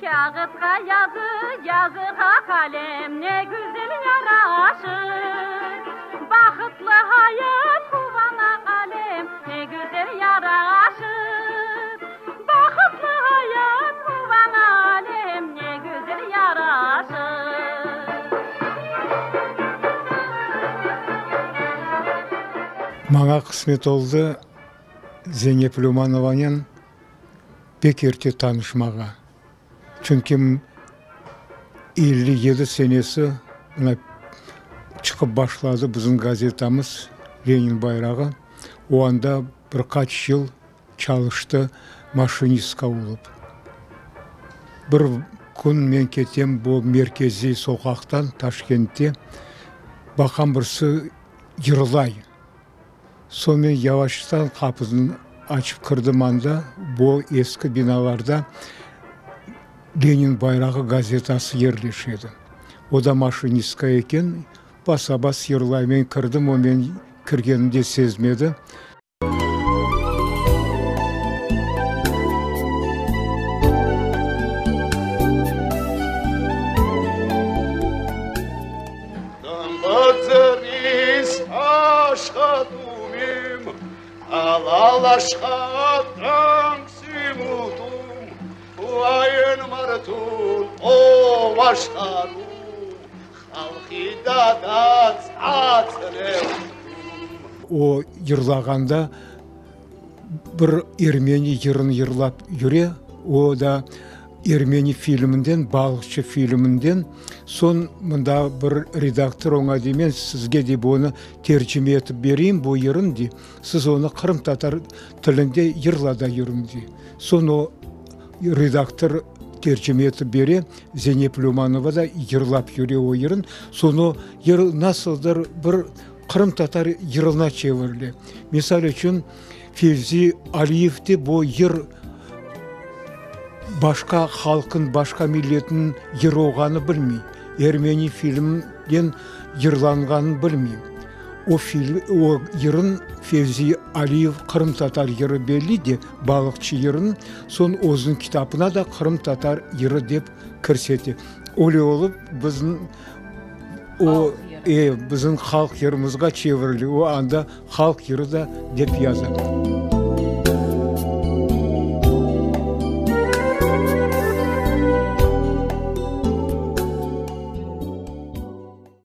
Kâğıtqa yazı, yazığa qalem ne güzel yaraşır. Bahıtlı hayat quvana alem ne güzel yaraşır. Bahıtlı hayat quvana alem ne güzel yaraşır. Maña qısmet oldı Zeynep Lümanovanen pek erte tanışmağa. Çünki 57 senesi mına çıqıp başladı bizim gazetamız Lenin bayrağı. O anda bir qaç yıl çalıştı maşinistka olıp. Bir kün men ketem bu merkeziy soqaqtan Taşkentte, baqam birisi yırlay. Soñ men yavaştan qapısını açıp kirdim anda, bu eski binalarda Lenin bayrağı gazetası yerleşe edi. O da maşinistka eken, basa-bas yırlay. Men kirdim, o men kirgenimni de sezmedi. O yırlağanda bir ermeni yırını yırlap yüre, o da ermeni filminden, Balıqçı filminden. Soñ mında bir redaktor oña dey, men sizge dey bunı tercime etip bereyim, bu yırnı dey, siz onı qırımtatar tilinde yırla da yürüñ dey. Soñ o redaktor tercime etip bere, Zeynep Lümanova da yırlap yüre o yırın. Soñ o yır nasıldır bir qırımtatar yırına çevirile. Misal içün, Fevzi Aliyevde bu yır başqa halqın, başqa milletniñ yırı olğanı bilmey. Ermeni filmden yırlanğanın bilmey. O film, o yırın Fevzi Aliyev qırımtatar yırı belli de, Balıqçı yırın, soñ özüniñ kitabına da qırımtatar yırı dep kirsete. Öyle olıp bizim o, e, bizim halq yırımızğa çevirile, o anda halq yırı da dep yaza.